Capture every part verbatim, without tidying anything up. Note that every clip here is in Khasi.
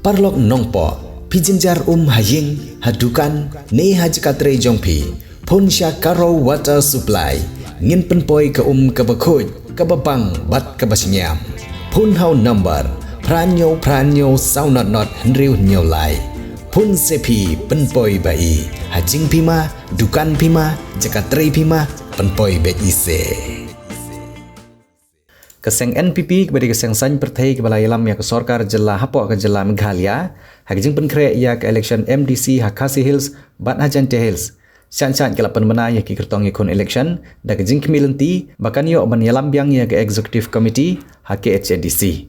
Paralok nongpoh, phi jynjar um ha ïing, ha dukan, ne ha jaka trei jong phi. Phone sha Karo Water Supply. Ngin pynpoi ka um kaba khuid, kaba bang, bad kaba shngiam. Phone ha u number phra hynñiew phra hynñiew saw not not hynriew hynñiew lai. Phone se phi pynpoi ba i. Ha jingphi ma, dukan phi ma, jaka trei phi ma, pynpoi beit i se. Ka seng N P P kaba dei ka seng saiñ pyrthei kaba la ïalam ïa ka sorkar jylla hapoh ka jylla Meghalaya ha ka jingpynkhreh ïa ka election M D C ha Khasi Hills bad ha Jaintia Hills. Shah shah ka la pynbna ïa ki kyrtong ïakhun election da ka jingkhmih lynti ba kan ïoh ban ïalam biang ïa ka executive committee ha K H A D C.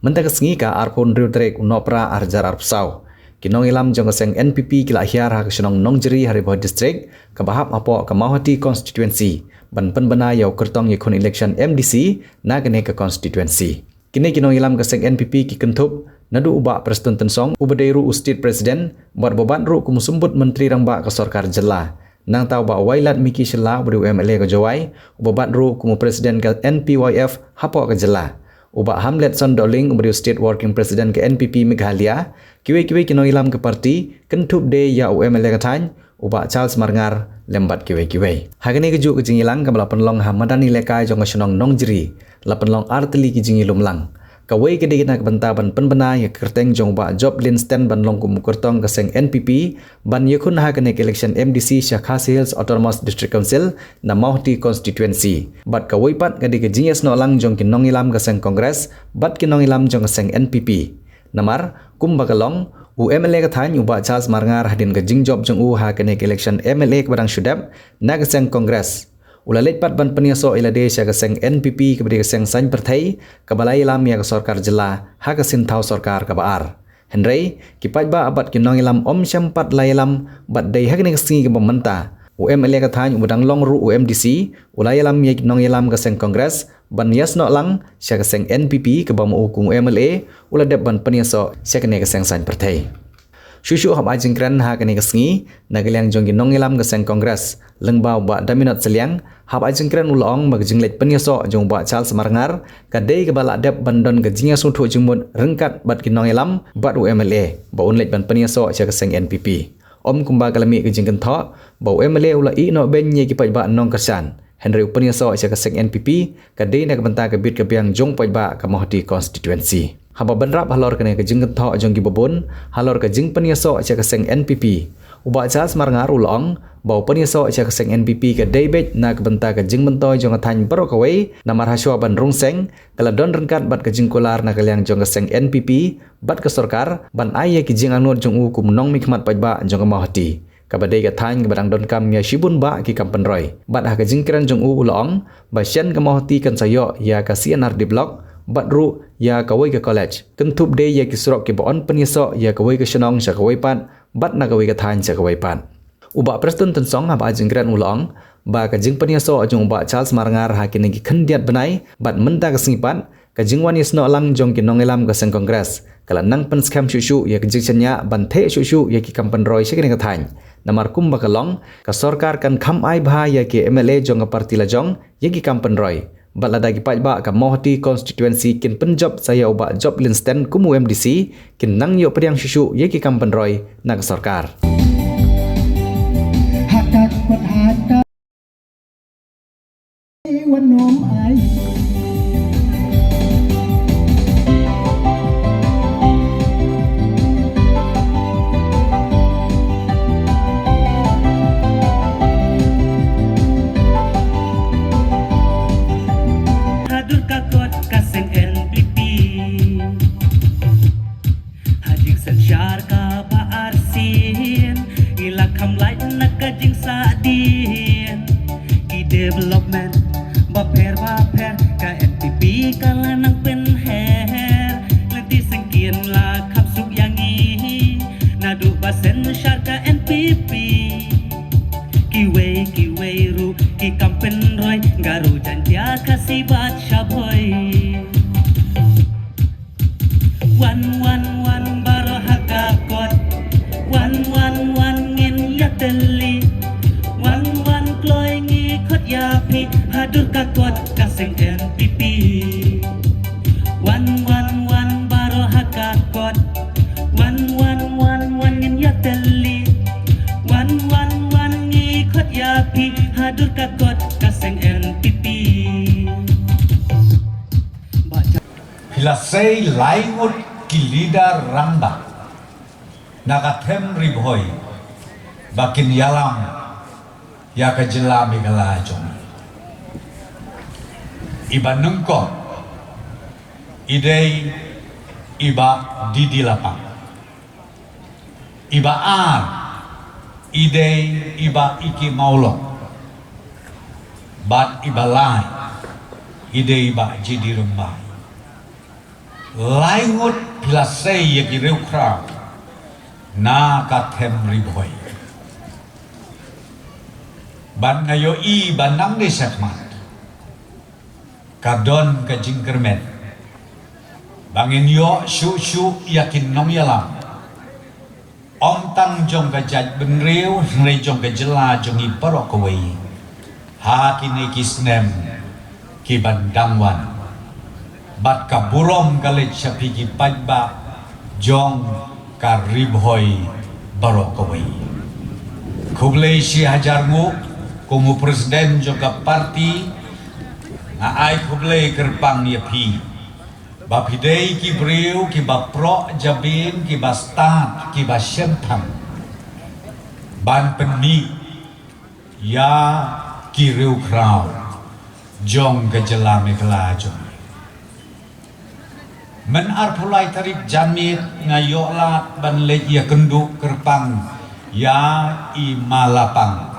Mynta ka sngi ka arphew hynriew tarik u Nohprah arhajar arphew saw. Ki nongïalam jong ka seng N P P ki la hiar ha ka shnong Nongjri ha Ri Bhoi District kaba hap hapoh ka Mawhati Constituency ban pynbna ïa u kyrtong ïakhun election M D C na kane ka constituency. Kine ki nongïalam ka seng N P P ki kynthup naduh u Bah Prestone Tynsong uba dei ruh u State President bad uba bat ruh kum u Symbud Myntri Rangbah ka sorkar jylla. Nangta u Bah Wailadmiki Shylla uba dei u M L A ka Jowai uba bat ruh kum u President ka N P Y F hapoh ka jylla. U Bah Hamletson Dohling uba dei u State Working President ka N P P Meghalaya. Kiwei kiwei ki nongïalam ka party kynthup de ïa u M L A ka thaiñ u Bah Charles Marngar lem bad kiwei kiwei. Ha kane kajuh ka jingïalang kaba la pynlong ha madan ïalehkai jong ka shnong Nongjri la pynlong artylli ki jingïalum lang. Kawei ka dei na ka bynta ban pynbna ïa ka kyrteng jong u Bah Job Linston ban long kum u kyrtong ka seng N P P ban ïakhun ha kane ka election M D C sha Khasi Hills Autonomous District Council na Mawhati Constituency. Bad kawei pat ka dei ka jingïasnoh lang jong ki nongïalam ka seng Congress bad ki nongïalam jong ka seng N P P. Namar kumba ka long, u M L A ka thaiñ u Bah Charles Marngar hadien ka jingjop jong u ha kane ka election M L A kaba dang shu dep na ka seng Congress, u la leit pat ban pynïasoh ïa lade sha ka seng N P P kaba dei ka seng saiñ pyrthei kaba la ïalam ïa ka sorkar jylla ha ka sien thaw sorkar kaba ar. Hynrei ki paidbah bad ki nongïalam ym shym pat la ïalam bad dei ha kane ka sngi kaba mynta u M L A ka thaiñ uba dang long ruh u M D C u la ïalam ïa ki nongïalam ka seng Congress ban ïasnoh lang sha ka seng N P P kaba ma u kum u M L A u la dep ban pynïasoh sha kane ka seng saiñ pyrthei. Shuh shuh hap ai jingkren ha kane ka sngi na ka liang jong ki nongïalam ka seng Congress, lyngba u Bah Daminot Sylliang, hap ai jingkren u la ong ba ka jingleit pynïasoh jong u Bah Charles Marngar ka dei kaba la dep ban don ka jingïasngewthuh jingmut ryngkat bad ki nongïalam bad u M L A ba un leit ban pynïasoh sha ka seng N P P. Ym kumba ka la mih ka jingkynthoh ba u M L A u la ïehnoh beiñ ïa ki paidbah nongkyrshan. Hynrei u pynïasoh sha ka seng N P P ka dei na ka bynta ka bit ka biang jong u paidbah ka Mawhati Constituency. Haba bynrap halor kane ka jingkynthoh jong kiba bun halor ka jingpynïasoh sha ka seng N P P, u Bah Charles Marngar u la ong ba u pynïasoh sha ka seng N P P ka dei beit na ka bynta ka jingmyntoi jong ka thaiñ baroh kawei, namar hashwa ban rung seng ka la don ryngkat bad ka jingkular na ka liang jong ka seng N P P bad ka sorkar ban ai ïa ki jingangnud jong u kum u nongmihkhmat paidbah jong ka Mawhati, kaba dei ka thaiñ kaba dang donkam ïa shibun bah ki kam pynroi. Bad ha ka jingkren jong u u la ong ba shen ka Mawhati kan sa ïoh ïa ka C and R D block bad ruh ïa kawei ka college, kynthup de ïa ki surok kiba yn pynïasoh ïa kawei ka shnong sha kawei pat bad na kawei ka thaiñ sha kawei pat. U Bah Prestone Tynsong haba ai jingkren u la ong ba ka jingpynïasoh jong u Bah Charles Marngar ha kine ki khyndiat bnai bad mynta ka sngi pat, ka jingwan ïasnoh lang jong ki nongïalam ka seng Congress ka la nang pynskhem shuh shuh ïa ka jingshaniah ban theh shuh shuh ïa ki kam pynroi sha kane ka thaiñ. Namar kumba ka long, ka sorkar kan kham ai bha ïa ki M L A jong ka party lajong ïa ki kam pynroi. Bad lada ki paidbah ka Mawhati Constituency kin pynjop sa ïa u Bah Job Linston kum u M D C, kin nang ïoh pdiang shuh shuh ïa ki kam pynroi na ka sorkar. Hakat pat hakat. Wan nym ai. Haduh ka kot ka seng N P P. Ha jingsynshar kaba arsien, ngi la kham lait na ka jingsahdien. Ki development bapher bapher ka N P P ka la nang pynher. Lynti syngkien la kham suk ïa ngi, naduh ba synshar ka N P P. Kiwei kiwei ruh ki kam pynroi, Garo, Jaintia, Khasi bad Shaboi. Wan wan wan baroh ha ka kot. Wan wan wan ngin ïatylli. Wan wan kloi ngi khot ïa phi. Haduh ka kot ka seng N P P. Wan wan wan baroh ha ka kot. N P P. Phi la sei lai ngut ki leader rangbah na ka them Ri Bhoi ba kin ïalam ïa ka jylla Meghalaya jong ngi. I ba nyngkong i dei i Bah D D Lapang. I ba ar i dei i Bah Icky Mawlong. Bad i ba lai i dei i Bah G D Rymbai. Lai ngut phi la sei ïa ki riewkhraw na ka them Ri Bhoi. Bad nga ïohi ba nangne shakhmat ka don ka jingkyrmen ba ngin ïoh shuh shuh ïa ki nongïalam, ym tang jong ka jaitbynriew hynrei jong ka jylla jong ngi baroh kawei ha kine ki snem ki ban dang wan. Bad ka burom ka leit sha phi ki paidbah jong ka Ri Bhoi baroh kawei. Khublei shi hajar nguh. Kum u president jong ka party, nga ai khublei kyrpang ïa phi ba phi dei ki briew ki ba proh jabieng, ki ba stad, ki ba shemphang ban pynmih ïa ki riewkhraw jong ka jylla Meghalaya jong ngi. Myn arphew lai tarik janmiet nga ïoh lad ban leit ïakynduh kyrpang ïa i Ma Lapang,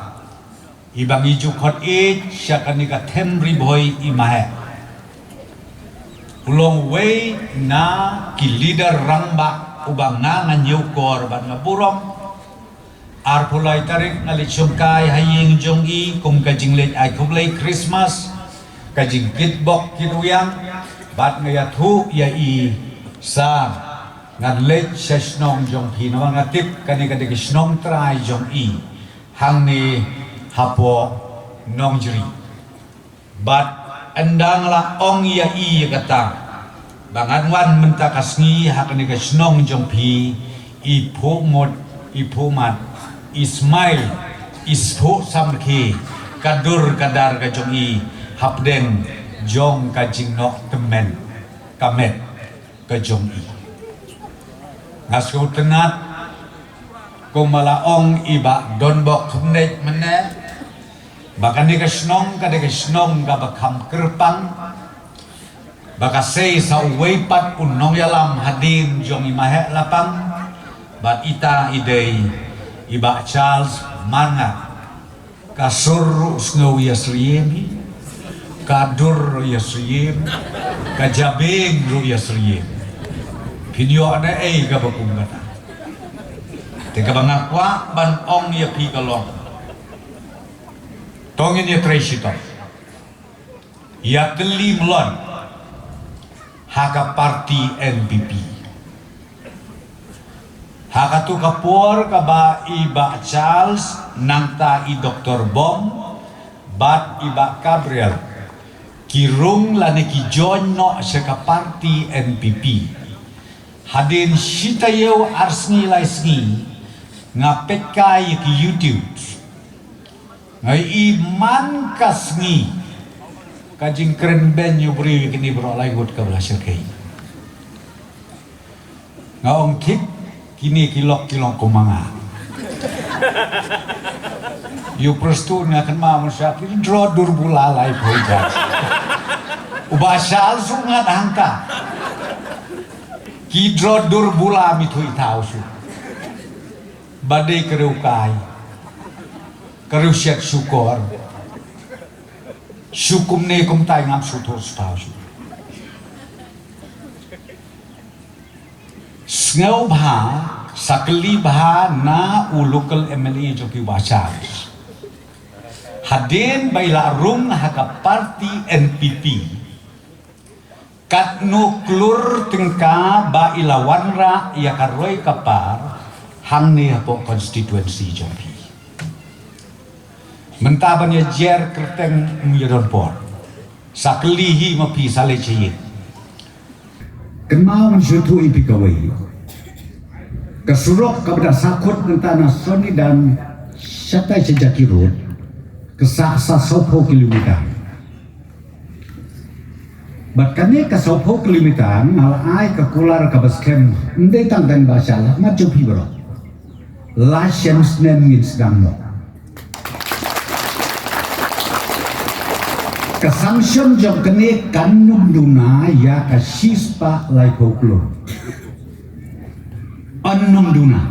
i ba ngi ju khot ïeit sha kane ka them Ri Bhoi i Maheh. U long uwei na ki leader rangbah uba nga nga ñiewkor bad nga burom. Arphew lai tarik nga leit shongkai ha ïing jong i kum ka jingleit ai khublei Christmas, ka jingkitbok kitrwiang, bad nga ïathuh ïa i, sa ngan leit sha shnong jong phi namar nga tip kane ka dei ka shnong trai jong i hangne hapoh Nongjri. Bad ynda nga la ong ïa i ïa kata ba ngan wan mynta ka sngi ha kane ka shnong jong phi, i phuh mut, i phuh mat, i smile, i sphuh samrkhie, ka dur ka dar ka jong i hapdeng jong ka jingnoh tymmen ka met ka jong i. Nga sngewtynnat kumba la ong i Bah Donbok Khyndai mynne ba kane ka shnong ka dei ka shnong kaba kham kyrpang, ba ka sei sa uwei pat u nongïalam hadien jong i Maheh Lapang, bad ita i dei i Bah Charles Marngat. Ka sur ruh sngew ïasyriem hi. Ka dur ruh ïasyriem. Ka jabieng ruh ïasyriem. Phin ïoh na ei kaba kum kata. Te kaba nga kwah ban ong ïa phi ka long, to ngin ïatrei shitom, ïa tylli mlien ha ka party N P P. Ha katu ka por kaba i Bah Charles nangta i Doktor Bom bad i Bah Gabriel ki rung lane ki join noh sha ka party N P P, hadien shi taïew ar sngi lai sngi nga peit kai ïa ki YouTube. Nga i man ka sngi ka jingkren beiñ u briew ïa kine baroh lai ngut kaba la shyrkhei. Nga ong thik, kine ki lok ki long kum ma nga. Ïa u Prestone nga kynmaw mynshuwa ki draw dur bula lai poi jar. U Bah Charles u ngat hangta. Ki draw dur bula mithuh i thaw shu. Ba dei ka riewkai, ka riewshet shukor. Shu kumne kumtai ngam shu thoh shu thaw shu. Sngewbha sa kylli bha na u local M L A jong ki Bah Charles. Hadien ba i la rung ha ka party N P P, katno klur tyngka ba i la wanrah ïa ka roi ka par hangne hapoh constituency jong phi. Mynta ban ïa jer kyrteng ym ïa don por. Sa kylli hi ma phi sa leit sha ïing. Kynmaw ngan shu ïathuh ïa phi kawei. Ka surok kaba da sahkut mynta na Sonidan shatai sha Jaki Road. Ka sah sa sawphew kilometer. Bad kane ka sawphew kilometer nga la ai ka kular kaba skhem, ym dei tang tang ba sha la mat jong phi baroh. La shem snem ngin sdang noh. Ka sanction jong kane kan ym duna ïa ka shispah laiphew klur. Yn ym duna.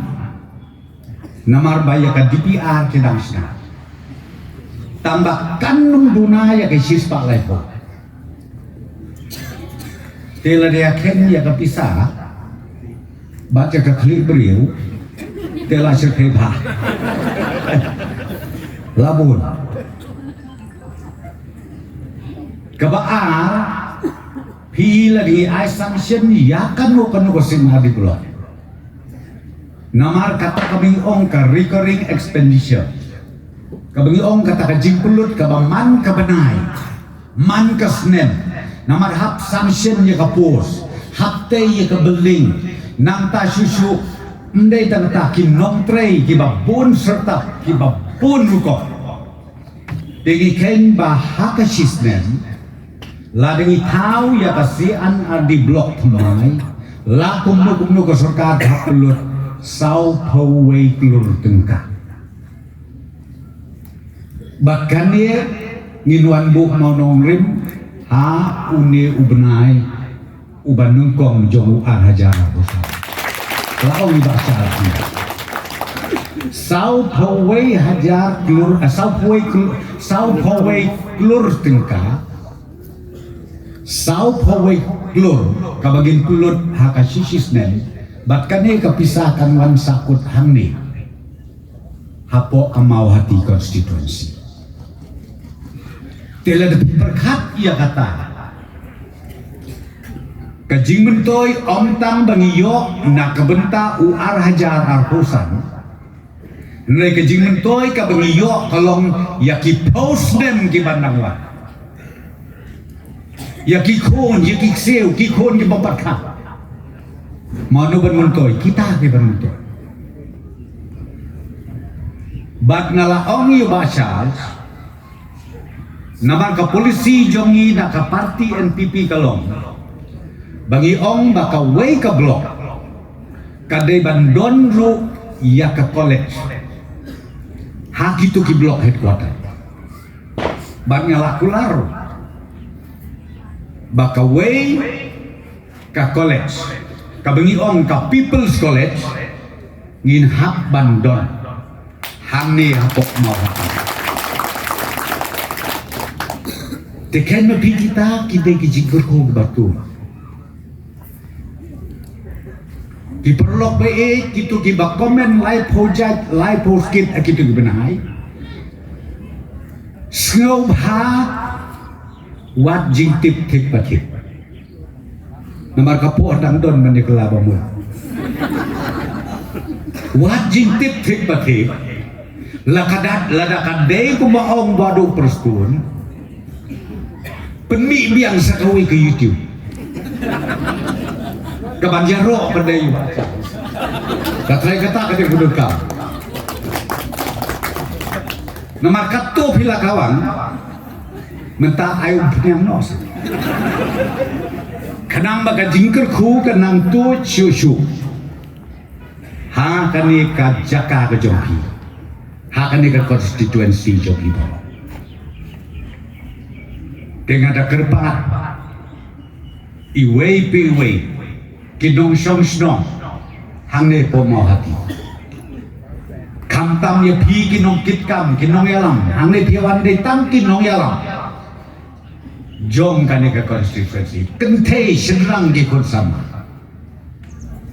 Namar ba ïa ka D P R te dang shna. Tang ba kan ym duna ïa ka shispah laiphew. Te lada ïa khein ïa ka pisa bad ïa ka khlieh briew, te la shyrkhei bha. La bun. Kaba ar, phi la dei ai sanction ïa kano kano ka sien ha D P R. Namar kata kaba ngi ong ka recurring expenditure, kaba ngi ong kata ka jingpynlut kaba man ka bnai, man ka snem. Namar hap sanction ïa ka post, hap tei ïa ka building. Nangta shuh shuh, ym dei tang kata, ki nongtrei kiba bun syrtap, kiba bun rukom. Te ngi khein ba ha ka shisnem, lada ngi thaw ïa ka C and RD block thymmai, la kumno kumno ka sorkar ka hap pynlut sawphew wei klur tyngka. Bad kane ngin wan buh mawnongrim ha une u bnai uba nyngkong jong u ar hajar arphew san. La ong i Bah Shah. Sawphew wei hajar klur, ah, sawphew wei klur, sawphew wei klur tyngka. Sawphew wei klur kaba ngin pynlut ha ka shi shisnem. Bad kane ka pisa kan wan sahkut hangne hapoh ka Mawhati constituency. Te lada phi pyrkhat ïa kata, ka jingmyntoi ym tang ba ngi ïoh na ka bynta u ar hajar arphew san. Hynrei ka jingmyntoi kaba ngi ïoh ka long ïa ki phew snem kiban dang wan. Ïa ki khun, ïa ki ksiew, ki khun kiba pat kha. Mano ban myntoi, kita kiban myntoi. Bad nga la ong ïa u Bah Charles, namar ka polisi jong ngi na ka parti N P P ka long ba ngi ong ba kawei ka block ka dei ban don ruh ïa ka college ha kito ki block headquarter. Bad nga la kular ba kawei ka college, kaba ngi ong ka People's College, ngin hap ban don hangne hapoh Mawhati. Te khein ma phi, kita ki dei ki jingkyrkhu kiba tur. Ki paralok ba ïeit, kito kiba comment laiphew jait, laiphew skit ha kito ki bnai. Sngewbha wat jingtip thik ba thik. Namar ka por dang don ban ïa kylla ba mut. Wat jingtip thik ba thik. La ka dak, lada ka dei kumba ong Bah Duh Prestone, pynmih biang sa kawei ka YouTube. Kaban ïaroh ka dei. Ka trai kata ka dei ka donkam. Namar katto phi la kawang, mynta ai umphniang noh seh. Khnang ba ka jingkyrkhu kan nang tuid shuh shuh ha kane ka jaka ka jong phi, ha kane ka constituency jong phi baroh. Te nga da kyrpad iwei pa iwei ki nongshong shnong hangne hapoh Mawhati. Khamtam ïa phi ki nongkitkam, ki nongïalam, hangne phi wan dei tang ki nongïalam jong kane ka constituency. Kynthei shynrang ki khun samla,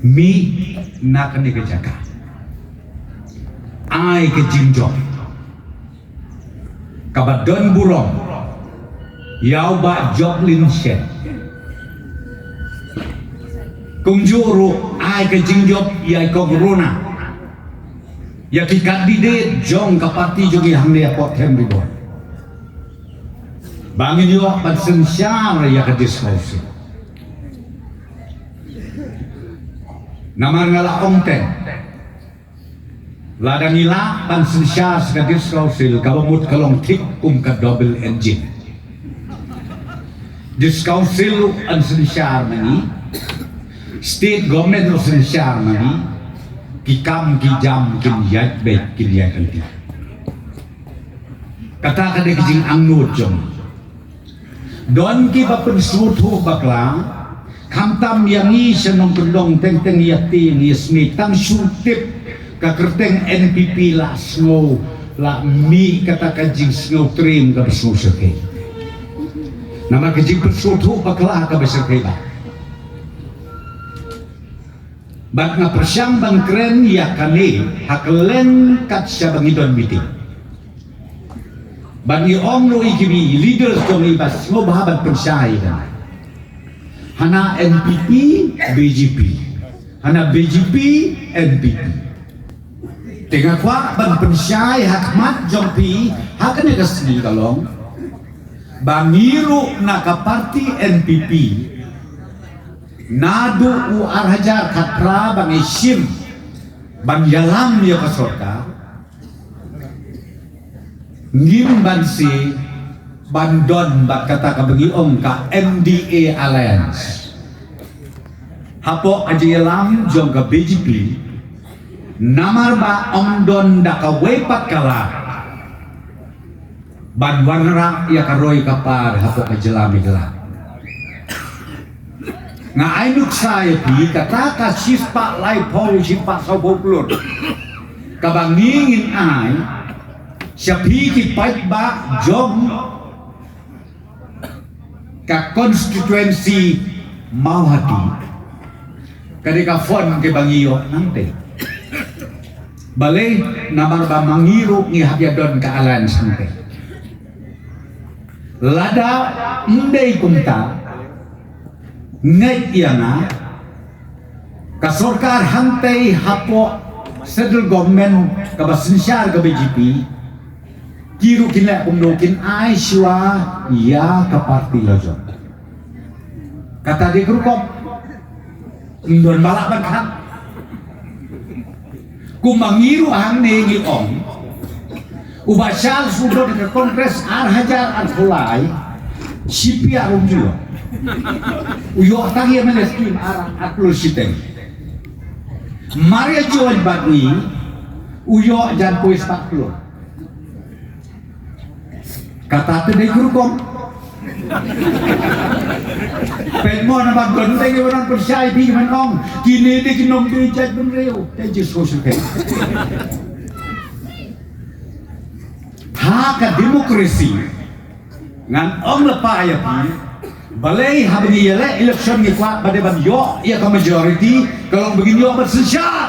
mih na kane ka jaka. Ai ka jingjop kaba don burom ïa u Bah Joplin Shen. Kumjuh ruh ai ka jingjop ïa i Kong Rona, ïa ki candidate jong ka parti jong ngi hangne hapoh Them Ri Bhoi, ba ngin ïoh ban synshar ïa ka discussion. Namar nga la ong te, Lada ngi lah ban synshar sha ka District Council kaba mut ka long thik kum ka double engine. District Council ruh yn synshar ma ngi, State Government ruh synshar ma ngi, ki kam ki jam kin ïaid beit kin ïaid lynti. Kata ka dei ka jingangnud jong ngi. Don kiba pynsngewthuh bakla, khamtam ïa ngi sha nongkyndong teng teng ïa tieng ïa smiej tang shu tip ka kyrteng N P P la sngew la mih kata ka jingsngew triem kaba sngew shyrkhei. Namar ka jingpynsngewthuh bakla kaba shyrkhei bha. Bad nga pyrshang ban kren ïa kane ha kylleng kat shaba ngi don meeting. Bad ngi ong noh ïa ki leaders jong ngi ba sngewbha ban pynshai ïa kane. Hana N P P, B J P. Hana B J P, N P P. Te nga kwah ban pynshai ha khmat jong phi ha kane ka sngi ka long ba ngi ruh na ka party N P P naduh u ar hajar khatphra ba ngi shim ban ïalam ïa ka sorkar, ngim banse ban don bad kata kaba ngi ong ka M D A Alliance hapoh ka jingïalam jong ka B J P, namar ba ym don da kawei pat ka lad ban wanrah ïa ka roi ka par hapoh ka jylla Meghalaya. Nga ai nuksa ïa phi kata ka shispah laiphew, shispah sawphew klur kaba ngi ngin ai sha phi ki paidbah jong ka constituency Mawhati. Ka dei ka fund kaba ngi ïoh nangtei. Balei? Namar ba ma ngi ruh ngi hap ïa don ka alliance hangtei. Lada ym dei kumta, ngeit ïa nga, ka sorkar hangtei hapoh central government kaba synshar ka B J P, ki ruh kin leh kumno, kin ai shuwa ïa ka party la jong. Kata dei ka rukom. Ym don ba lah ban khang. Kumba ngi ruh hangne ngi ong, u Bah Charles u don ka Congress ar hajar arphew lai, shi pyiar um ju ïoh. U ïoh tang ïa M L A scheme ar, ar klur shiteng. Mar ïa join bad ngi, u ïoh jan poi spah klur. Kata te dei ka rukom. Peit mo, namar don te ki ban pynshai, phi ki ban ong kine dei ki nongtrei jaitbynriew. Te just social case. Ha ka democracy ngan ong lypa ïa phi, balei haba ngi ïaleh election ngi kwah ba dei ban ïoh ïa ka majority, ka long ba ngin ïoh ban synshar.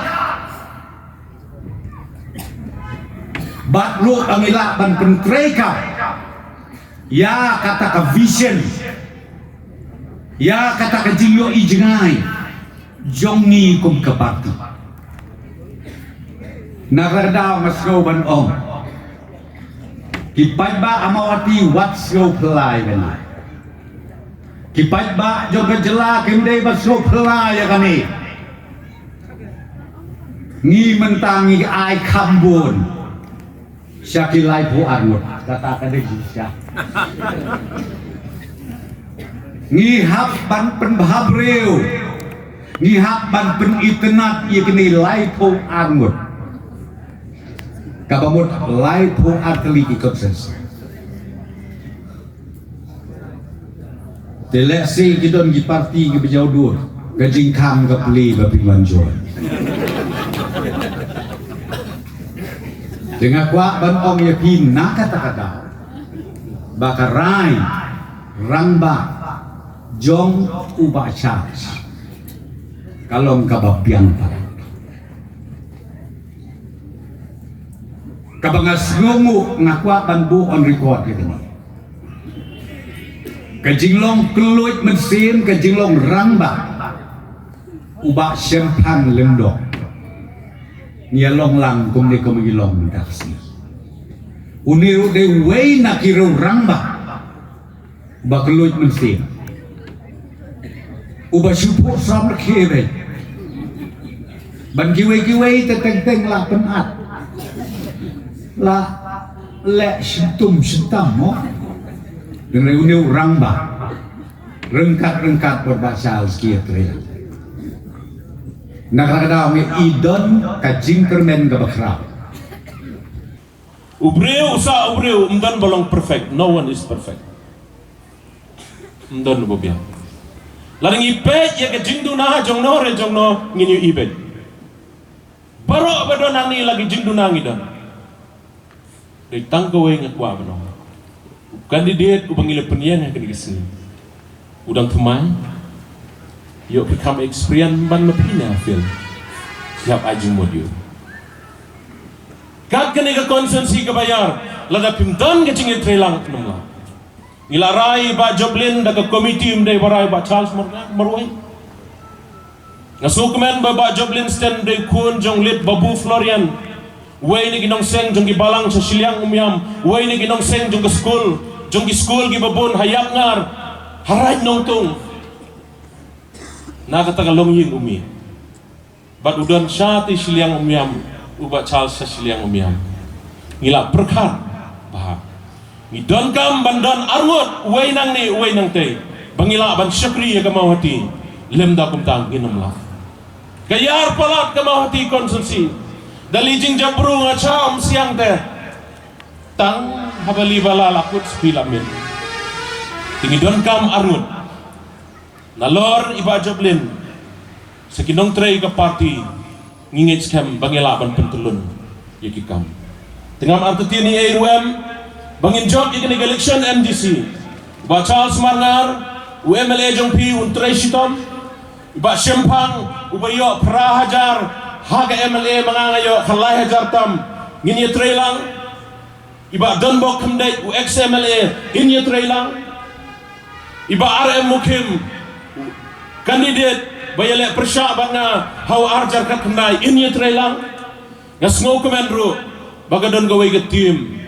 Bad ruh ba ngi lah ban pyntreikam ïa kata ka vision, ïa kata ka jingïohi jngai jong ngi kum ka party. Na kata ka daw nga sngew ban ong, ki paidbah Mawhati wat sngew phylla ïa kane. Ki paidbah jong ka jylla kim dei ban sngew phylla ïa kane. Ngi mynta ngi ai kham bun sha ki laiphew ar ngut, kata ka dei shisha. Ngi hap ban pynbha briew, ngi hap ban pynitynnad ïa kine laiphew ar ngut. Kaba mut laiphew ar tylli ki constituency. Te lehse ki don ki party kiba jaw dur, ka jingkhang ka plie ba phin wan join. Te nga kwah ban ong ïa phi na kata ka daw ba ka rai rangbah jong u Bah Charles ka long kaba biang palat. Kaba nga sngewnguh nga kwah ban buh on record ïa kane. Ka jinglong kylluid mynsiem, ka jinglong rangbah u Bah Shemphang Lyngdoh. Ngi ïa long lang kumne kumba ngi long mynta ka sngi. Une ruh dei uwei na ki riew rangbah uba kylluid mynsiem, uba shu phuh sawdong khie beit. Ban kiwei kiwei te teng teng la pynat. La leh shitom shitam mo. Dang rei une u rangbah. Ryngkat ryngkat bad Bah Charles ki ïatrei lang. Na kata ka daw ngi i don ka jingkyrmen kaba khraw. U briew u sah u briew, ym don ba long perfect. No one is perfect. Ym don ba biang. Lada ngi peit ïa ka jingduna jong no re jong no ngin ïohi beit. Baroh ba don hangne la ki jingduna ngi don. Dei tang kawei nga kwah ban ong. U candidate uba ngi la pynïeng ha kane ka sngi u dang thymmai. Ïoh phi kham experience ban ma phi na field. Ïap ai jingmut ïoh. Kat kane ka constituency kaba ïar lada phim don ka jingïatreilang ym lah. Ngi la rai Bah Joplin da ka komiti, ym dei ba rai Bah Charles mar-, marwei. Nga sngewkmen ba Bah Joplin Sten dei khun jong Late Babu Florian, wei na ki nongseng jong ki balang sha shiliang Umiam, wei na ki nongseng jong ka skul, jong ki skul kiba bun ha Ïapngar, ha Raid Nongtung. Na kata ka longïing u mih. Bad u don sha te shiliang Umiam, u Bah Charles sha shiliang Umiam. Ngi la pyrkhat ba ngi donkam ban don arngut, uwei nangne uwei nangtei, ba ngi lah ban shakri ïa ka Mawhati. Lymda kumta ngin ym lah. Ka ïar palat ka Mawhati constituency. Da lei jingjop bru nga sha Umsiang te. Tang haba li ba la la kut spi la mit. Te ngi donkam arngut. Nalor i Bah Joplin, sa ki nongtrei ka party, ngi ngeit skhem ba ngi lah ban pyntyllun ïa ki kam. Te ngam artatien ei ruh em ba ngin jop ïa kane ka election M D C. Bah Charles Marngar, u M L A jong phi un trei shitom. Bah Shemphang uba ïoh phra hajar ha ka M L A, ma nga nga ïoh khatlai hajar tam. Ngin ïatreilang. I Bah Donbok Khymdeit, u ex M L A, in ïatreilang. I Bah R M Mukhim, u candidate ba ïaleh pyrshah bad nga ha u ar hajar khatkhyndai, in ïatreilang. Nga sngewkmen ruh ba ka don kawei ka team.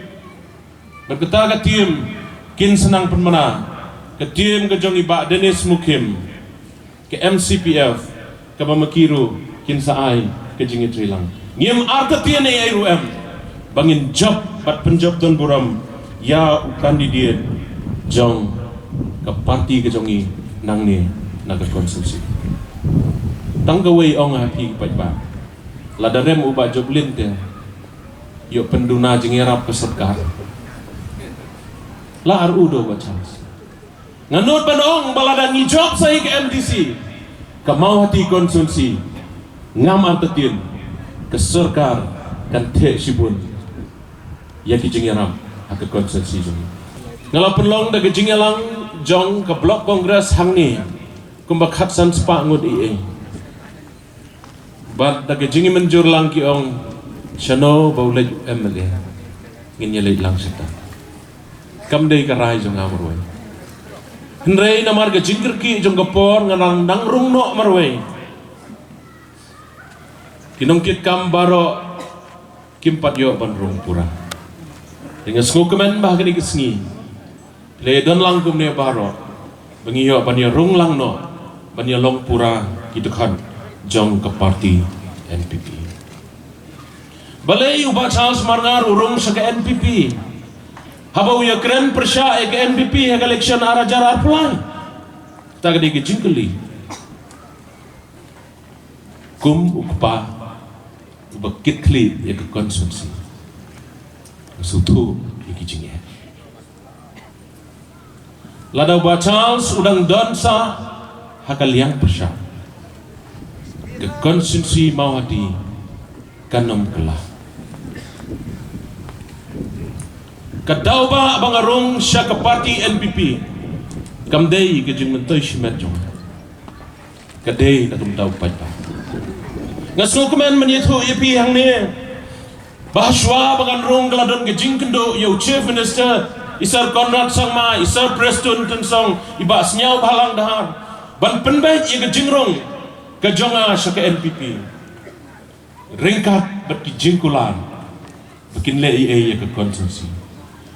Bad kata ka team kin sa nang pynmana. Ka team ka jong i Bah Dennis Mukhim. Ka M C P F, kaba ma ki ruh kin sa ai ka jingïatreilang. Ngim artatien ei ei ruh em ba ngin jop bad pynjop don burom ïa u candidate jong ka party ka jong i nangne na ka constituency. Tang kawei ong ha phi ki paidbah. Lada rem u Bah Joplin te ïoh pynduna jingïarap ka sorkar. La ar u do Bah Charles. Nga nud ban ong ba lada ngi jop sa hi ka M D C, ka Mawhati constituency, ngam artatien ka sorkar kan theh shibun ïa ki jingïarap ha ka constituency jong ngi. Nga la pynlong da ka jingïalang jong ka Block Congress hangne kumba khatsan spah ngut ei ei. Bad da ka jingmynjur lang ki ong, shano ba u leit u M L A, ngin ïa leit lang shata. Kam dei ka rai jong nga marwei. Hynrei namar ka jingkyrkieh jong ka por nga nang nang rung noh marwei. Ki nongkitkam baroh kim pat ïoh ban rung pura. Te nga sngewkmen ba ha kane ka sngi phi la ïadon lang kumne baroh ba ngi ïoh ban ïa rung lang noh ban ïa long pura ki dkhot jong ka party N P P. Balei u Bah Charles Marngar u rung sha ka N P P? Haba u ïa kren pyrshah ïa ka N P P ha ka election ar hajar arphew lai. Ta ka dei ka jingkylli. Kum u kpa uba kitkhlieh ïa ka constituency, u sngewthuh ïa ki jingeh. Lada u Bah Charles u dang don sa ha ka liang pyrshah, ka constituency Mawhati kan ym kylla. Ka daw ba ba nga rung sha ka party N P P kam dei ka jingmyntoi shimet jong nga. Ka dei na ka bynta u paidbah. Nga sngewkmen ban ïathuh ïa phi hangne ba shuwa ba ngan rung ka la don ka jingkynduh ïa u Chief Minister, i Sir Conrad Sangma, i Sir Prestone Tynsong, i Bah Sniawbhalang Dhar, ban pynbeit ïa ka jingrung ka jong nga sha ka N P P. Ryngkat bad ki jingkular ba kin leh ei ei ïa ka constituency.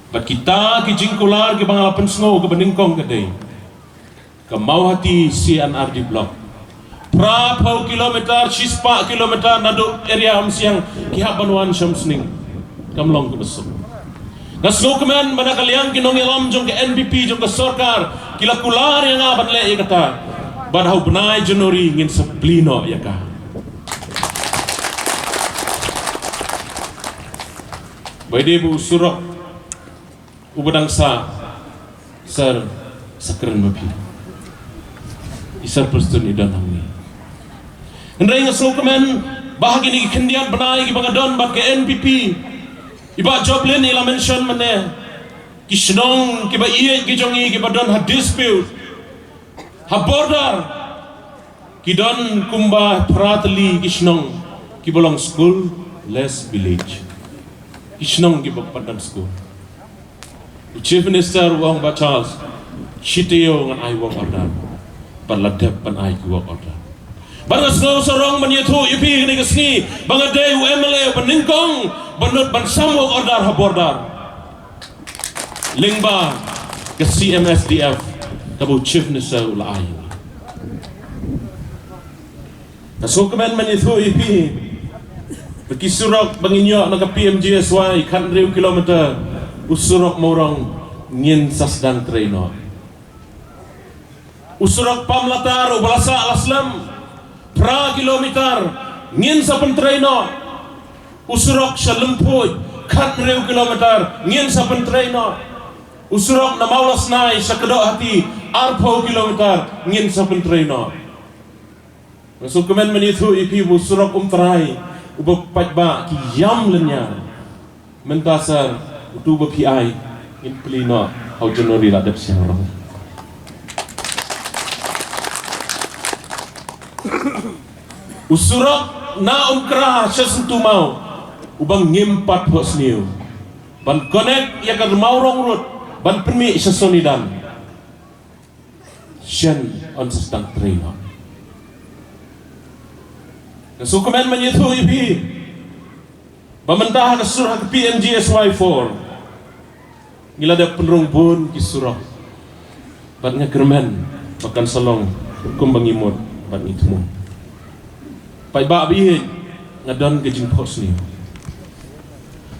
Bad kita ki jingkular kiba nga la pynsngew kaba nyngkong ka dei ka Mawhati C and R D block. Phra phew kilometer, shispah kilometer naduh area Umsiang ki hap ban wan sha Umsning. Kam long kaba suk. Nga sngewkmen ba na ka liang ki nongïalam jong ka N P P jong ka sorkar ki la kular ïa nga ban leh ïa kata. Bad ha u bnai January ngin sa plie noh ïa ka. Ba ïadei bad u surok uba dang sah, Sir, sa kren ma phi. I Sir Prestone i don hangne. Hynrei nga sngewkmen ba ha kine ki khyndiat bnai kiba nga don bad ka N P P, i Bah Joplin i la mention mynne, ki shnong kiba ïeit ki jong ngi kiba don ha dispute, ha border, ki don kumba phra tylli ki shnong kiba long school less village. Ki shnong kiba pat don school. U Chief Minister u ong, Bah Charles, shi taïew ngan ai work order. Bad la dep ban ai ki work order. Bad nga sngew sarong ban ïathuh ïa phi kane ka sngi ba nga dei u M L A uba nyngkong ban nud ban sam work order ha border. Lyngba ka C M S D F kaba u Chief Minister u la ai. Nga sngewkmen ban ïathuh ïa phi ba ki surok ba ngin ïoh na ka P M G S Y, khathynriew kilometer, u surok Mawrong ngin sa sdang trei noh. U surok Pamlatar uba la sah la slem, phra kilometer, ngin sa pyntrei noh. U surok sha Lymphuid, khathynriew kilometer, ngin sa pyntrei noh. U surok na Mawlasnai sha Kdohati, arphew kilometer, ngin sa pyntrei noh. Nga sngewkmen ban ïathuh ïa phi ba u surok Umtrai uba paidbah ki ïam lynñiar, mynta Sir, utu ba phi ai, ngin plie noh ha u January la dep sha rong. U surok na Umkra sha Syntumaw uba ngim pat phohsniew ban connect ïa ka Mawrong Road ban pynmih sha Sonidan, shen yn sa sdang trei noh. Nga sngewkmen ban ïathuh ïa phi ba mynta ha ka sur, ha ka P M G S Y four ngi la dep pynrung bun ki surok. Bad nga kyrmen ba kan sa long kumba ngi mut bad ngi thmu. Paidbah ba ïeit, nga don ka jingphohsniew.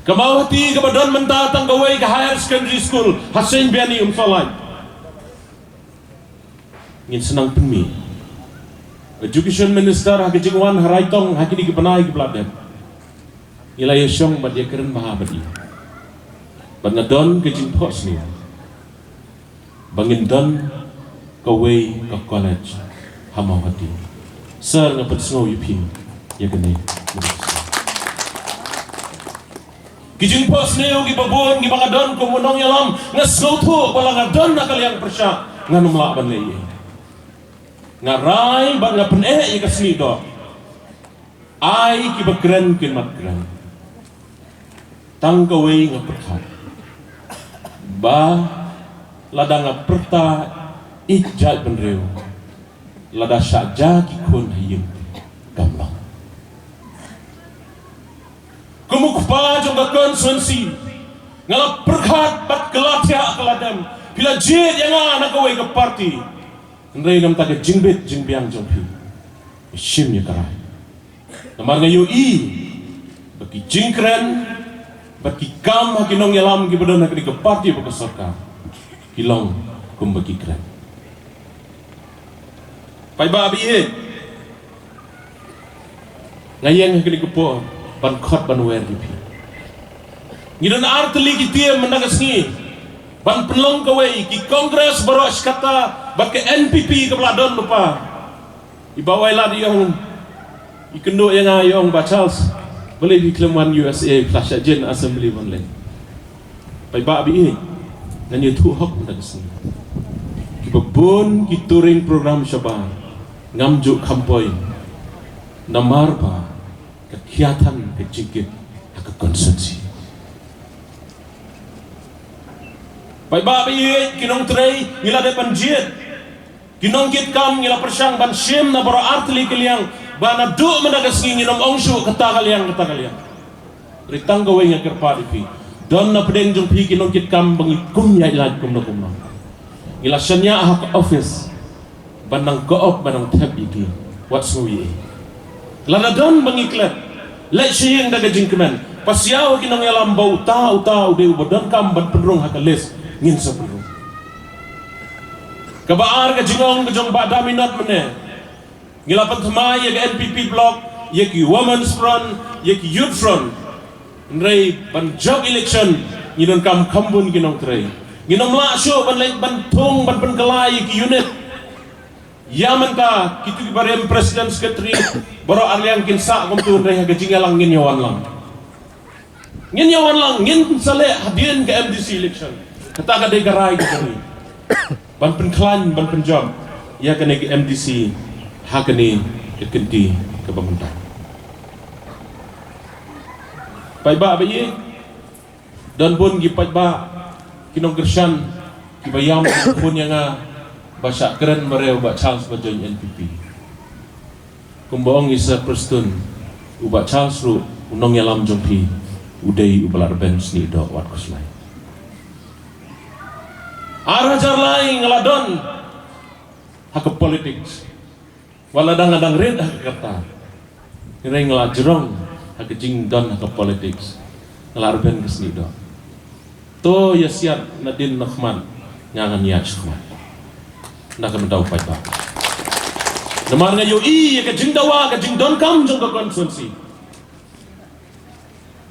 Ka Mawhati kaba don mynta tang kawei ka higher secondary school ha Saint Vianney Umsawlait, ngin sa nang pynmih. Education Minister ha ka jingwan ha Raitong ha kine ki bnai kiba la dep, ngi la ïashong bad ïakren bha bad i. Bad nga don ka jingphohsniew ba ngin don kawei ka college ha Mawhati. Sir, nga pynsngew ïa phi ïa kane. Ki jingphohsniew kiba bun kiba nga don kum u nongïalam, nga sngewthuh ba la nga don na ka liang pyrshah ngan ym lah ban leh ei. Nga rai bad nga pyneh ïa ka snieh doh. Ai kiba kren kin mat kren. Tang kawei nga pyrkhat ba lada nga pyrta ïeit jaitbynriew, lada shah ja ki khun ha ïing te, kam long. Kum u kpa jong ka constituency, nga la pyrkhat bad ka la thiah ka la dem. Phi la jied ïa nga na kawei ka party, hynrei namar ka jingbit jingbiang jong phi, shim ïa ka rai. Namar nga ïohi ba ki jingkren bad ki kam ha ki nongïalam kiba don ha kane ka party bad ka sorkar ki long kumba ki kren. Paidbah ba ïeit, nga ïeng ha kane ka por ban khot ban wer ïa phi. Ngi don ar tylli ki team mynta ka sngi ban pynlong kawei, ki Congress baroh shi katta bad ka N P P kaba la don lypa. I Bah Wailadmiki i ong, i kynduh ïa nga i ong, Bah Charles, balei phi khlem wan U S A, phi la shah jied na Assembly ban leh. Paidbah ba ïeit, ngan ïathuh hok mynta ka sngi. Kiba bun ki touring program shabar ngam ju kham poi namar ba ka khia than ka jingkit ha ka constituency. Paidbah ba ïeit, ki nongtrei ngi la dep ban jied. Ki nongkitkam ngi la pyrshang ban shim na baroh ar tylli ki liang ba naduh mynta ka sngi ngin ym ong shuh kata ka liang, kata ka liang. Hynrei tang kawei nga kyrpad ïa phi, don na pdeng jong phi ki nongkitkam ba ngi kum ïaid lait kumno kumno. Ngi la shaniah ha ka office ban nang koop, ban nang thep ïa ki. Wat sngew ïa ei. Lada don ba ngi klet, leit sha ïing da ka jingkmen. Pasiaw ki nongïalam ba uta uta u dei uba donkam ban pynrung ha ka list, ngin sa pynrung. Kaba ar ka jingong ka jong Bah Daminot mynne. Ngi la pynthymmai ïa ka N P P block, ïa ki women's front, ïa ki youth front. Hynrei ban jop election ngi donkam kham bun ki nongtrei. Ngin ym lah shuh ban leit ban thung ban pynkylla ïa ki unit. Ïa mynta kitu kiba rem president secretary baroh arliang kin sah kumtu, hynrei ha ka jingïalang ngin ïawan lang. Ngin ïawan lang, ngin sa leh hadien ka M D C election. Kata ka dei ka rai ka jong ngi. Ban pynkhlaiñ, ban pynjop ïa kane ka M D C ha kane ka kynti kaba mynta. Paidbah ba ïeit, don bun ki paidbah, ki nongkyrshan kiba ïam, kiba phone ïa nga ba shah kren mareh u Bah Charles ba join N P P. Kumba ong i Sir Prestone, u Bah Charles ruh u nongïalam jong phi u dei uba la rben snieh doh wat khuslai. Ar hajar lai nga la don ha ka politics. Wat la dang, nga dang rit ha ka rta. Hynrei nga la jrong ha ka jingdon ha ka politics. Nga la rben ka snieh doh. To ïa siat nadien nakhmat, nga ngan ïaid shakhmat. Na ka bynta u paidbah. Namar nga ïohi ïa ka jingdawa, ka jingdonkam jong ka constituency.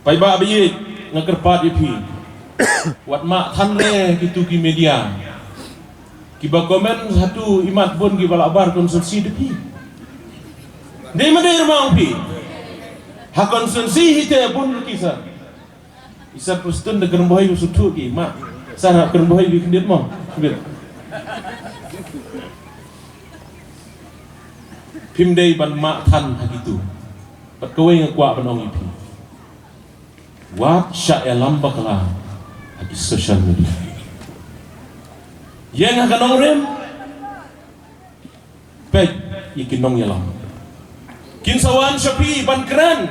Paidbah ba ïeit, nga kyrpad ïa phi. Wat mah than re kitu ki media kiba comment hato imat bun kiba lah bar constituency da phi. Dei ma dei re ma ong phi. Ha constituency hi te bun ruh ki sa. I Sir Prestone da kren bha ïa u suthu ki ma. Sa na kren bha ïa u khyndiat mo. Khyndiat. Phim dei ban mah than ha kitu. Bad kawei nga kwah ban ong ïa phi. Wat shah ïalam bakla ha ki social media. Ïeng ha ka nongrim. Peit ïa ki nongïalam. Kin sa wan sha phi ban kren.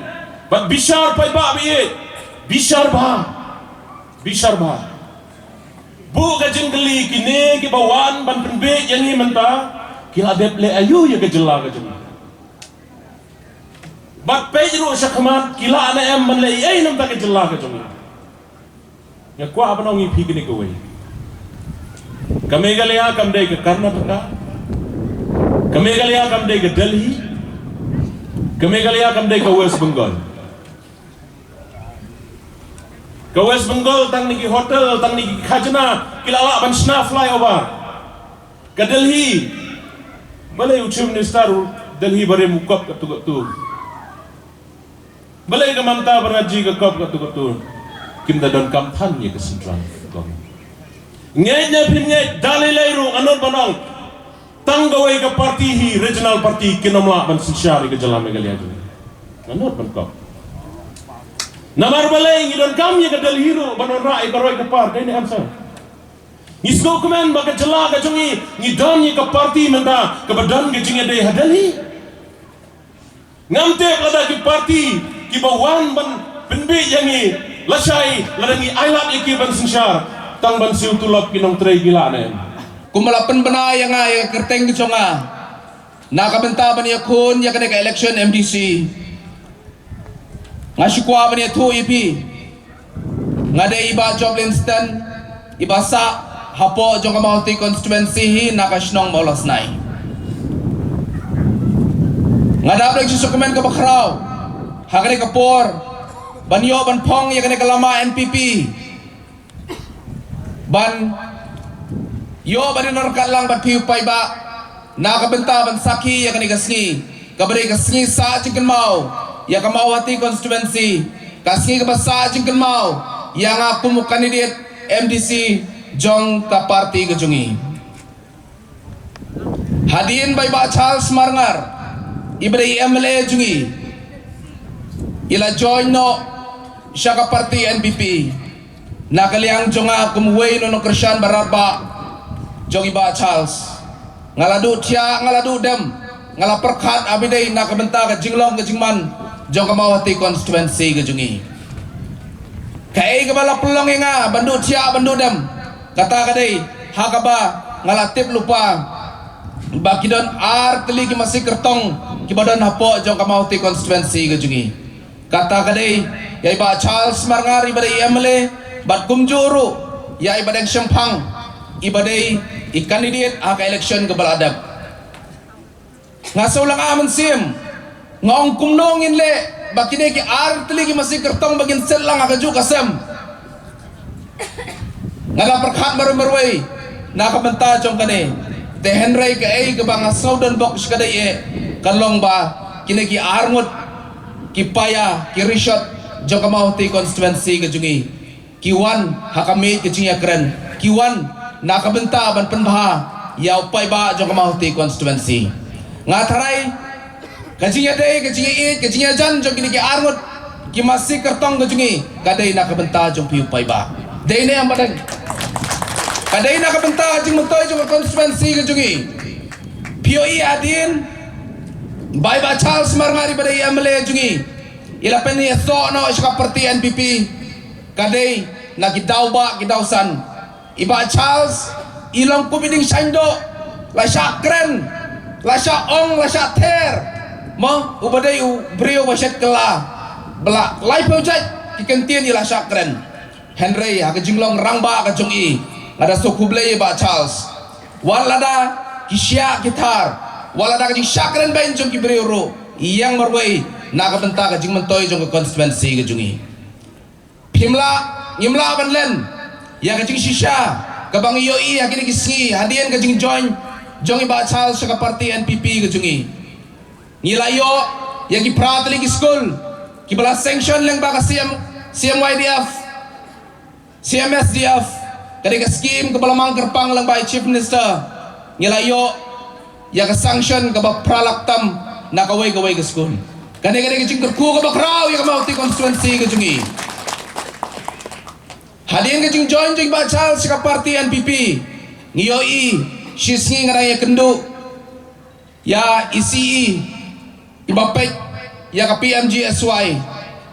Bad bishar paidbah ba ïeit. Bishar bha. Bishar bha. Buh ka jingkylli, kine kiba wan ban pynbeit ïa ngi mynta ki la dep leh aïu ïa ka jylla ka jong ngi. Bad peit ruh shakhmat ki lah ne em ban leh ei ei na ka bynta ka jylla ka jong ngi. Nga kwah ban ong ïa phi kane kawei. Ka Meghalaya kam dei ka Karnataka. Ka Meghalaya kam dei ka Delhi. Ka Meghalaya kam dei ka West Bengal. Ka West Bengal tang na ki hotel, tang na ki khajna ki la lah ban shna flyover. Ka Delhi, balei u Chief Minister u Delhi barim u kop katto katto? Balei ka Mamata Banerjee ka kop katto katto? Kim da donkam than ïa ka central government. Ngeit ne phim ngeit, da lei lei ruh nga nud ban ong, tang kawei ka party hi, regional party, kin ym lah ban synshar ïa ka jylla Meghalaya jong ngi. Nga nud ban kop. Namar balei ngi donkam ïa ka Delhi ruh ban wanrah ïa ka roi ka par, dei ne em sir? Ngi sngewkmen ba ka jylla ka jong ngi, ngi don ïa ka party mynta kaba don ka jingïadei ha Delhi. Ngam tip lada ki party kiba wan ban pynbeit ïa ngi lashai, lada ngi ailad ïa ki ban synshar, tang ban siew tulop ki nongtrei ki lah ne em? Kumba la pynbna ïa nga ïa ka kyrteng ka jong nga na ka bynta ban ïakhun ïa kane ka election M D C. Nga shu kwah ban ïathuh ïa phi. Nga dei i Bah Joplin Sten, iba sah hapoh jong ka Mawhati constituency hi na ka shnong Mawlasnai. Nga dap da ka jingsngewkmen kaba khraw ha kane ka por ban ïoh ban phong ïa kane ka lama N P P. Ban ïoh ban ïaryngkat lang bad phi u paidbah na ka bynta ban sakhi ïa kane ka sngi kaba dei ka sngi sah jingkynmaw ïa ka Mawhati constituency, ka sngi kaba sah jingkynmaw ïa nga kum u candidate M D C jong ka party ka jong ngi. Hadien ba i Bah Charles Marngar, iba dei i M L A jong ngi, i la join noh sha ka party N P P, na ka liang jong nga kum uwei u nongkyrshan ba radbah jong i Bah Charles, nga la duh thiah, nga la duh dem, nga la pyrkhat aba dei na ka bynta ka jinglong ka jingman jong ka Mawhati constituency ka jong ngi. Kaei kaba la pynlong ïa nga ban duh thiah ban duh dem, kata ka dei ha kaba nga la tip lypa ba ki don ar tylli ki masi kyrtong kiba don hapoh jong ka Mawhati constituency ka jong ngi. Kata ka dei ïa i Bah Charles Marngar iba dei i M L A, bad kumjuh ruh ïa i Bah Deng Shemphang iba dei i candidate ha ka election kaba la dep. Nga shu lyngngoh mynsiem, nga ong kumno ngin leh ba kine ki artylli ki masi kyrtong ba ngin set lang ha kajuh ka sem. Nga la pyrkhat marwei marwei na ka bynta jong kane. Te hynrei kaei kaba nga shu don bok shikatdei eh ka long ba kine ki arngut ki paia ki rishot jong ka Mawhati constituency ka jong ngi ki wan ha ka miej ka jingïakren, ki wan na ka bynta ban pynbha ïa u paidbah jong ka Mawhati constituency. Nga tharai ka jingïadei, ka jingïaieit, ka jingïajan jong kine ki arngut ki masi kyrtong ka jong ngi ka dei na ka bynta jong phi u paidbah. Dei ne em Bah Deng? Ka dei na ka bynta jingmyntoi jong ka constituency ka jong ngi. Phi ïohi hadien ba i Bah Charles Marngar iba dei i M L A jong ngi i la pynïasoh noh sha ka party N P P. Ka dei na ki daw ba ki daw san. I Bah Charles i long kum i dieng shaiñdoh, la shah kren, la shah ong, la shah ther. Mo, uba dei u briew ba shet kylla, ba la laiphew jait ki kyntien i la shah kren. Hynrei ha ka jinglong rangbah ka jong i, nga da sngewkhublei ïa i Bah Charles. Wat lada ki shiah ki thar, wat lada ka jingshah kren beiñ jong ki briew ruh, i ïeng marwei na ka bynta ka jingmyntoi jong ka constituency ka jong i. Phim lah, ngim lah ban len ïa ka jingshisha kaba ngi ïohi ha kine ki sngi hadien ka jingjoin jong i Bah Charles sha ka party N P P ka jong i. Ngi la ïoh ïa ki phra tylli ki skul kiba la sanction lyngba ka C M, C M Y D F, C M S D F, ka dei ka skim kaba la mang kyrpang lyngba i Chief Minister. Ngi la ïoh ïa ka sanction kaba phra lak tam na kawei kawei ka skul. Kane ka dei ka jingkyrkhu kaba khraw ïa ka Mawhati constituency ka jong ngi. Hadien ka jingjoin jong i Bah Charles sha ka party N P P, ngi ïohi shisngi nga dang ïakynduh ïa i C E iba peit ïa ka P M G S Y,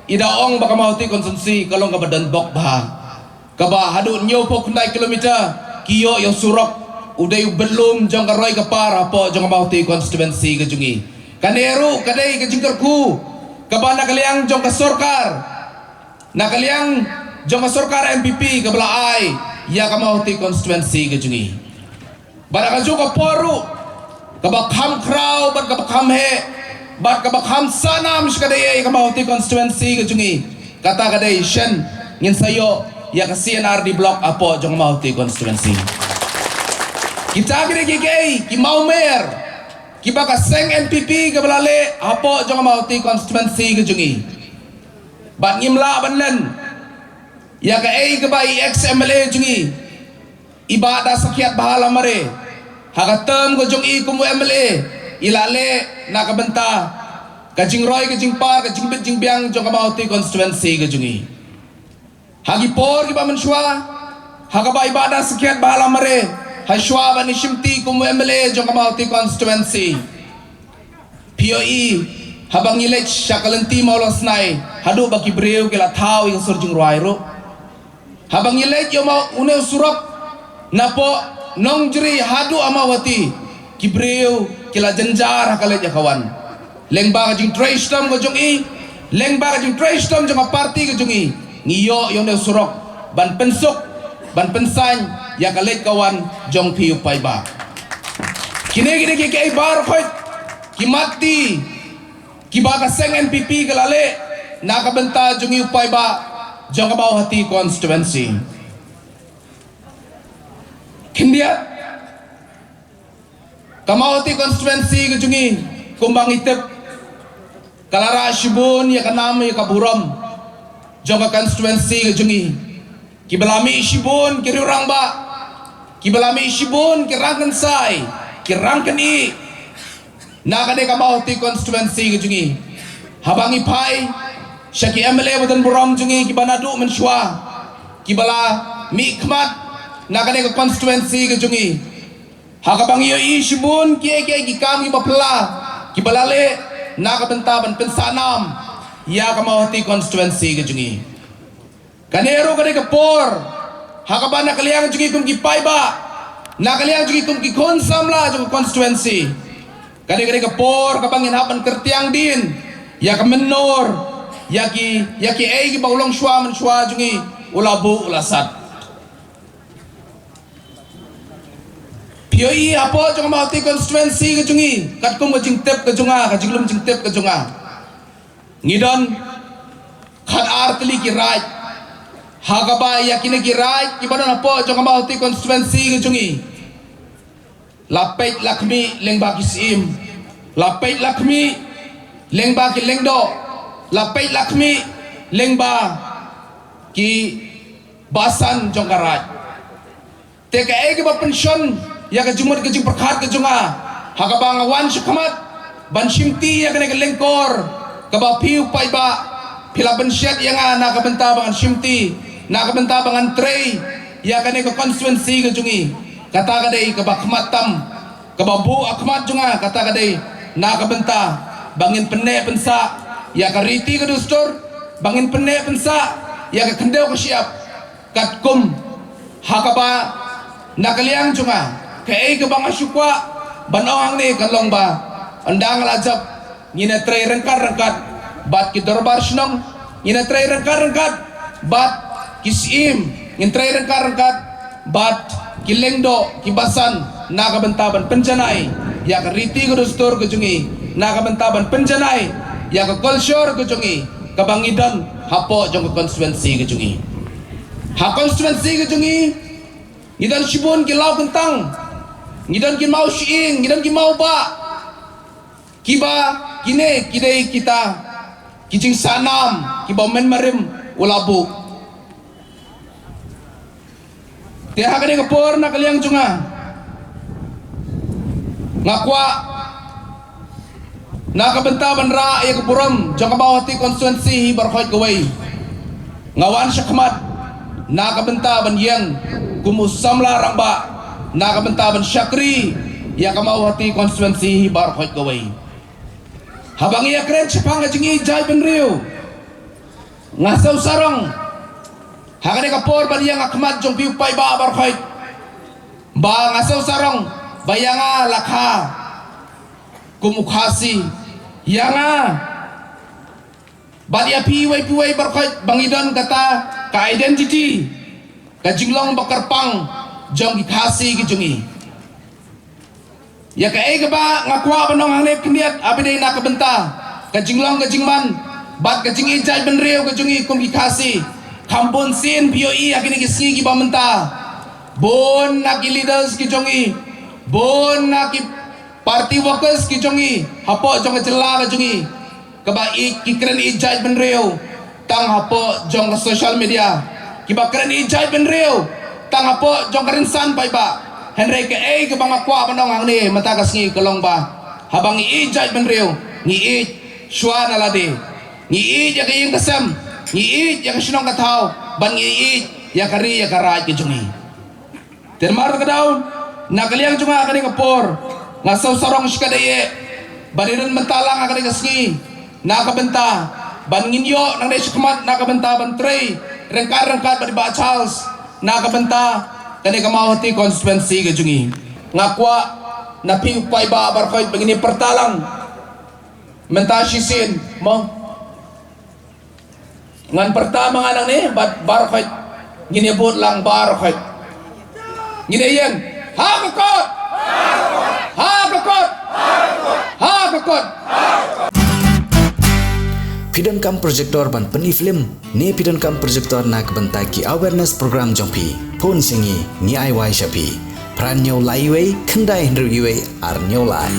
i da ong ba ka Mawhati constituency ka long kaba don bok bha, kaba haduh hynñiewphew khyndai kilometer ki ïoh ïa u surok u dei u bynlum jong ka roi ka par hapoh jong ka Mawhati constituency ka jong ngi. Kane ruh ka dei ka jingkyrkhu kaba na ka liang jong ka sorkar, na ka liang jong ka sorkar N P P kaba la ai ïa ka Mawhati constituency ka jong ngi. Bad ha kajuh ka por ruh kaba kham khraw bad kaba kham heh bad kaba kham sahnam shikatdei ïa ka Mawhati constituency ka jong ngi, kata ka dei shen ngin sa ïoh ïa ka C and R D block hapoh jong ka Mawhati constituency. Kita ki dei kiei kiei ki mawmer kiba ka seng N P P kaba la leh hapoh jong ka Mawhati constituency ka jong ngi. Bad ngim lah ban len ïa kaei kaba i ex M L A jong ngi, i Bah Dasakhiat Bahalamare, ha ka term ka jong i kum u M L A, i la leh na ka bynta ka jingroi ka jingpar, ka jingbit jingbiang jong ka Mawhati constituency ka jong i. Ha ki por kiba mynshuwa, ha kaba i Bah Dasakhiat Bahalamare ha shuwa ban ïashim ti kum u M L A jong ka Mawhati constituency, phi ïohi haba ngi leit sha ka lynti Mawlasnai, haduh ba ki briew ki la thaw ïa ka sur jingrwai ruh. Haba ngi leit ïa u Maw, une u surok napoh Nongjri haduh ha Mawhati, ki briew ki la jynjar ha ka leit ïa ka wan. Lyngba ka jingtrei shitom ka jong i, lyngba ka jingtrei shitom jong ka party ka jong i, ngi ïoh ïa une u surok ban pynsuk, ban pynsaiñ ïa ka leit ka wan jong phi u paidbah. Kine ki dei kiei kiei baroh khoit ki mat ti kiba ka seng N P P ka la leh na ka bynta jong i u paidbah jong ka Mawhati constituency. Khyndiat, ka Mawhati constituency ka jong i, kumba ngi tip, ka la rah shibun ïa ka nam ïa ka burom jong ka constituency ka jong i. Kiba la mih shibun ki riew rangbah, kiba la mih shibun ki rangkynsai, ki rangkynjih na kane ka Mawhati constituency ka jong i. Haba ngi phai sha ki M L A ba don burom jong i kiba naduh mynshuwa, kiba la mih khmat na kane ka constituency ka jong i, ha kaba ngi ïohi shibun kiei kiei ki kam kiba phylla kiba la leh na ka bynta ban pynsahnam ïa ka Mawhati constituency ka jong i. Kane ruh ka dei ka por ha kaba na ka liang jong ngi kum ki paidbah, na ka liang jong ngi kum ki khun samla jong ka constituency, kane ka dei ka por kaba ngin hap ban kyrtiang dien ïa ka mynnor Ïa ki, ïa ki ei kiba u longshuwa manshuwa jong ngi u la buh u la sat. Phi ïohi hapoh jong ka Mawhati constituency ka jong ngi, katkum ka jingtip ka jong nga, ka jinglum jingtip ka jong nga, ngi don khat ar tylli ki raid. Ha kaba ïa kine ki raid kiba don hapoh jong ka Mawhati constituency ka jong ngi, la peit la khmih lyngba ki syiem, la peit la khmih lyngba ki lyngdoh, la peit la khmih lyngba ki basan jong ka raid. Te kaei kaba pynshon ïa ka jingmut ka jingpyrkhat ka jong nga, ha kaba nga wan shakhmat ban shimti ïa kane ka lyngkor kaba phi u paidbah phi la pynshet ïa nga na ka bynta ba ngan shimti, na ka bynta ba ngan trei ïa kane ka constituency ka jong ngi. Kata ka dei kaba khmat tam, kaba buh ha khmat jong nga, kata ka dei na ka bynta ba ngin pynneh pynsah ïa ka riti ka dustur, ba ngin pynneh pynsah ïa ka khyndew ka shyiap. Katkum ha kaba na ka liang jong nga, kaei kaba nga shu kwah ban ong hangne ka long ba ynda nga la jop, ngin ïa trei ryngkat ryngkat bad ki dorbar shnong, ngin ïa trei ryngkat ryngkat bad ki syiem, ngin trei ryngkat ryngkat bad ki lyngdoh ki basan, na ka bynta ban pynjanai ïa ka riti ka dustur ka jong ngi, na ka bynta ban pynjanai ïa ka culture ka jong ngi kaba ngi don hapoh jong ka constituency ka jong ngi. Ha constituency ka jong ngi, ngi don shibun ki law kyntang, ngi don ki maw shyieng, ngi don ki maw bah, kiba kine ki dei kita ki jingsahnam kiba u Myntmarim u la buh. Te ha kane ka por na ka liang jong nga, nga kwah na ka bynta ban rah ïa ka burom jong ka Mawhati constituency hi baroh kawei. Nga wan shakhmat na ka bynta ban ïeng kum u samla rangbah, na ka bynta ban shakri ïa ka Mawhati constituency hi baroh kawei. Haba ngi ïa kren shaphang ka jingïeit jaitbynriew, nga sngewsarong ha kane ka por ban ïeng ha khmat jong phi u paidbah baroh, ba nga sngewsarong ba ïa nga la kha kum u Khasi, ïa nga bad ïa phi iwei pa iwei baroh ba ngi don kata ka identity, ka jinglong ba kyrpang jong ki Khasi ki jong ngi. Ïa kaei kaba nga kwah ban ong hangne khyndiat, haba dei na ka bynta ka jinglong ka jingman bad ka jingïeit jaitbynriew ka jong ngi kum ki Khasi. Kham bun sien phi ïohi ha kine ki sngi kiba mynta, bun na ki leaders ki jong ngi, bun na ki party workers ki jong ngi hapoh jong ka jylla ka jong ngi, kaba ïeit, ki kren ïeit jaitbynriew tang hapoh jong ka social media, kiba kren ïeit jaitbynriew tang hapoh jong ka rynsan paidbah. Hynrei kaei kaba nga kwah ban ong hangne mynta ka sngi ka long ba haba ngi ïeit jaitbynriew, ngi ïeit shuwa na lade, ngi ïeit ïa ka ïing ka sem, ngi ïeit ïa ka shnong ka thaw, bad ngi ïeit ïa ka ri ïa ka raid ka jong ngi. Te namar kata ka daw, na ka liang jong nga ha kane ka por, nga sngewsarong shikatdei eh ba dei don mynta lang ha kane ka sngi na ka bynta ban ngin ïoh nangne shakhmat na ka bynta ban trei ryngkat ryngkat bad i Bah Charles na ka bynta kane ka Mawhati constituency ka jong ngi. Nga kwah na phi u paidbah baroh ba ngin ïa pyrta lang mynta shisien mo. Ngan pyrta ma nga nangne bad baroh ngin ïa bud lang baroh. Ngin ïa ïeng ha ka kot, ha ka kot, ha ka kot. Phi donkam projector ban pyni film ne phi donkam projector na ka bynta ki awareness program jong phi? Phone sha ngi, ngi ai wai sha phi. Phra hynñiew lai wei, khyndai hynriew wei, ar hynñiew lai.